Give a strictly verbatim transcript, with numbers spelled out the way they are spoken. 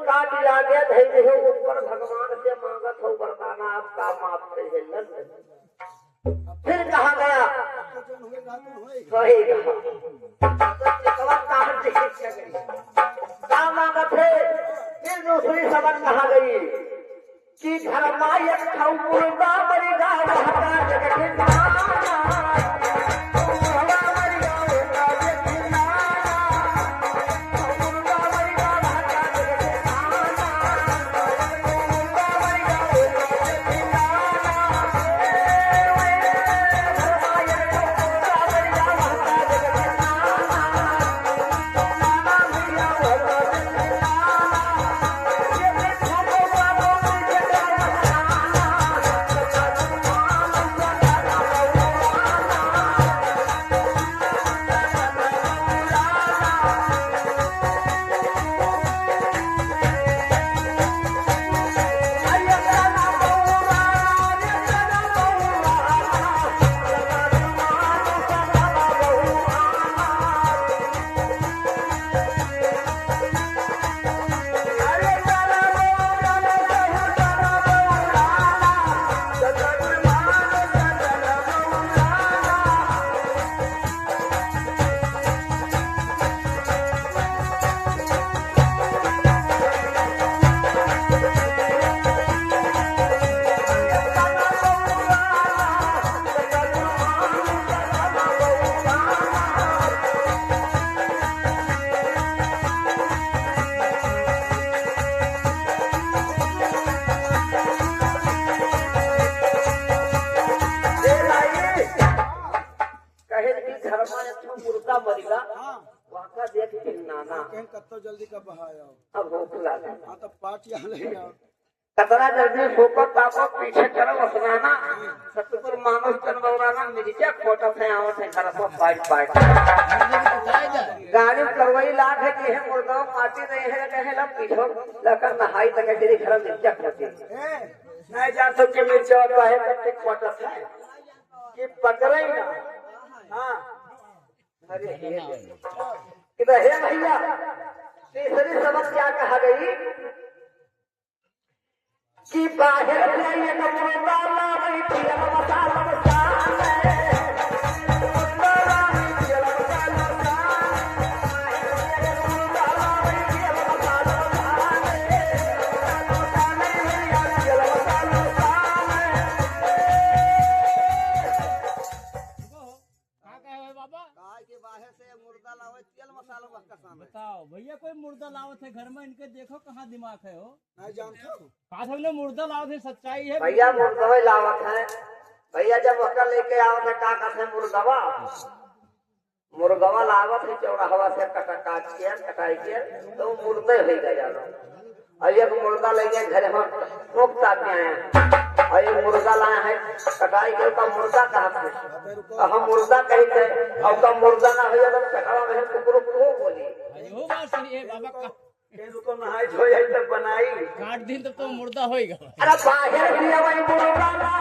काट लागे धई देहो ऊपर, भगवान से मांगत हो वरदाना, आपका माफ करिए, लग। फिर कहा गया, सही कहा। तो चितवा काट दे, क्या करी? का मांगत है? फिर दूसरी समझ कहा गई कि घर मा एक ठौ मुर्दा मरिगा, वहका जग के नाना। कहे कि घर मा एक ठो मुर्दा मरिगा, हाँ। वहाँ का देख के नाना। कहीं कत्तो जल्दी का बहाया। अब भूख लागे। हाँ, तो पाट यहाँ ले आओ। कतरा जल्दी सोपत तापत पीछे करब असनाना, सतगुर मानुष तन बौराना, मिर्चा खोटत है, आवत है, करत है, पाट, पाट। गाड़ी करवई लाग है, कि है मुर्दा माटी नहीं है, कहे ला पीछो, लकर नहाई तक तेरे घर मिर्चा खोटे। ए, नहीं जान सके मिर्चा तो है, कत्ते खोटत है, कि पकड़े ना। हाँ। अरे, हे, कि तो हे भैया, तीसरी समस्या कहा गई, कि बाहर से एक मुर्दा लावै, पियल मसाला मसाले। मुर्दा लावै, पियल मसाला मसाले। बाहर से एक मुर्दा लावै, पियल मसाला मसाले। मसाले भैया, पियल मसाला मसाले। का कहे हो बाबा? काहे के बाहर से मुर्दा लावे, तेल मसाला बहका साले। बताओ भैया, कोई मुर्दा लावत है घर में, इनके देखो कहाँ दिमाग है हो। नहीं जानते हो? का सबने मुर्दा लावत है, सच्चाई है भैया, बिल्कुल। मुर्दवे लावत है भैया, जब ओकर लेके आवत है का कहते हैं मुर्दवा, मुर्गवा लावत है चौराहवा से कटा काट के, कटाई के, तो मुर्दे हो गया जानो। और एक मुर्दा लेके घर में फूंकता के आए हैं। और एक मुर्दा लाए हैं, कटाई के ओका मुर्दा कहत है। और हम मुर्दा कही थे, और ओका मुर्दा ना होइए तो पेटवा में कुकुर को बोली। अरे वो बात सही है बाबा का। कहीं रुको, नहाई धोई आई तब बनाई। काट दिन तब तो मुर्दा होएगा। अरे बाहर भी आवै मुर्दा ना,